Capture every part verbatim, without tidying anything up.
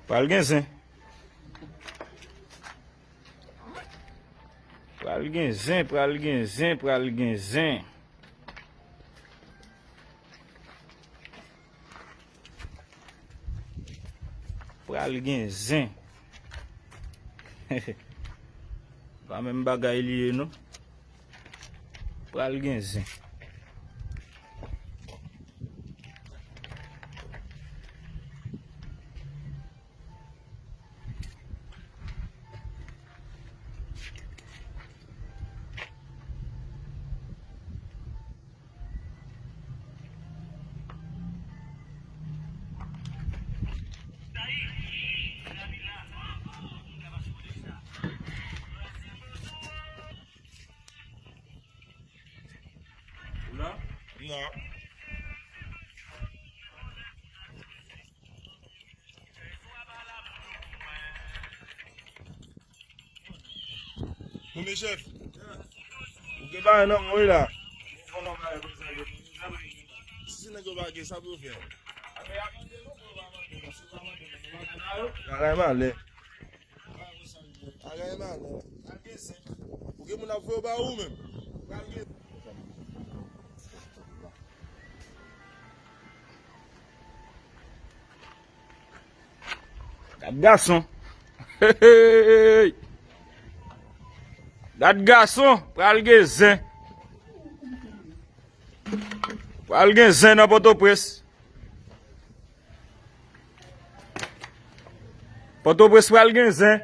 Pral gen zen. Pral gen zen, pral gen zen, pral gen zen. Pral gen zen. Pa menm bagay li ye, non. Pral gen zen. Ou la? Non. Kounye chèf, ou gen bagay nan men w la. Si se nèg yo pa gen, sa pou yo fè? Bagay malè. Bagay malè. Ou gen moun ap voye ba ou menm. Gad gason. Hey, hey, hey. Gad gason, pral gen zen. Pral gen zen nan Pòtoprens. Pòtoprens pral gen zen.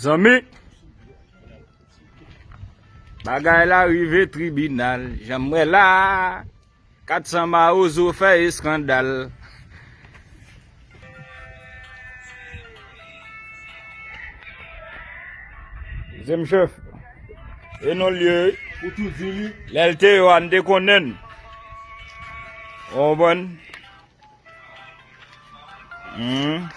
Mezanmi, bagay la rive tribinal, jan m wè la. Kat san mawozo fè eskandal. Dezyenm chèf. E non l ye wi. Ou tou di li. Lè l te yo a, n te konnen l. Ou konprann? Hmm.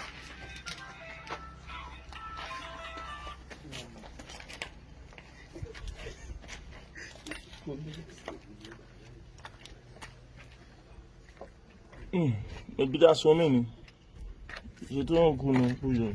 Hmm. Met bitasyon men li. Je te yon kou non pou yo.